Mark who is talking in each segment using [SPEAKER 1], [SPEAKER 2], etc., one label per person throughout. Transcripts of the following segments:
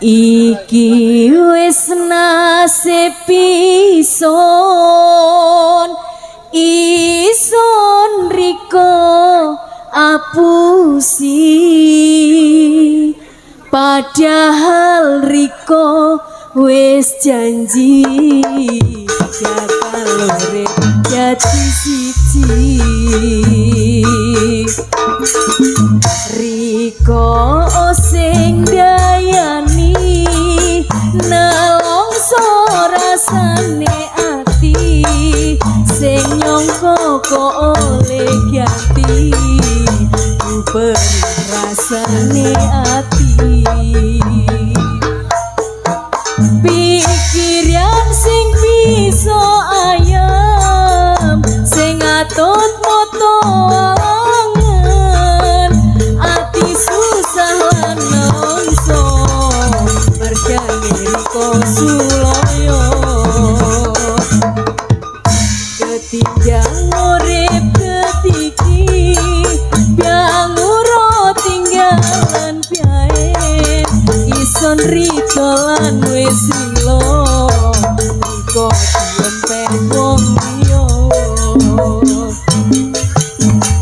[SPEAKER 1] Iki wis nasib ison, ison riko apusi, padahal riko wis janji bakal urip dadi siji. Riko sing dayani nelongso rasane ati, sing nyangka kok oleh ganti perih rasane ati. Pikiran sing bisa ayem, sing atut moto angen, ati susah lan nelongso mergane riko suloyo. Ketinggal urip ketiki bianguro tinggalan piae, ison riko lan wis lilo riko diempet wong liya.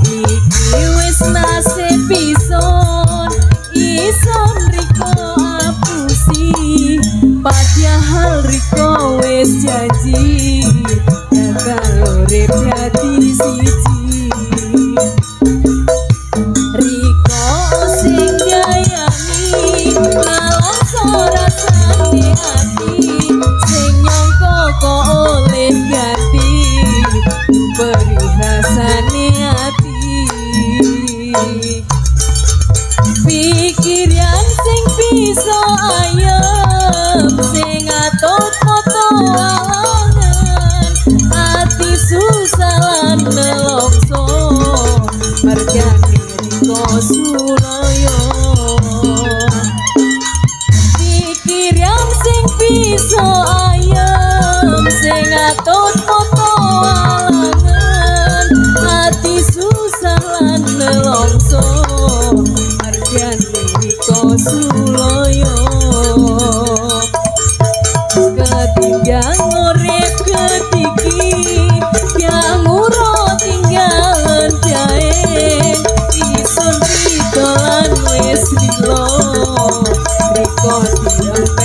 [SPEAKER 1] Iki wis nasib ison, ison riko apusi, padahal riko wis janji bakal urip dadi siji. Riko sing dayani nelongso rasane ati, sing nyangka kok oleh ganti perih rasane ati. Pikiran sing bisa ayem, sing atut moto alangan, ati susah lan nelongso mergane riko suloyo. Pikiran sing bisa ayem, sing atut moto alangan, ati susah lan nelongso mergane riko suloyo. Ketinggal urip ketiki bianguro tinggalan jae, ison riko lan wis lilo riko diempet.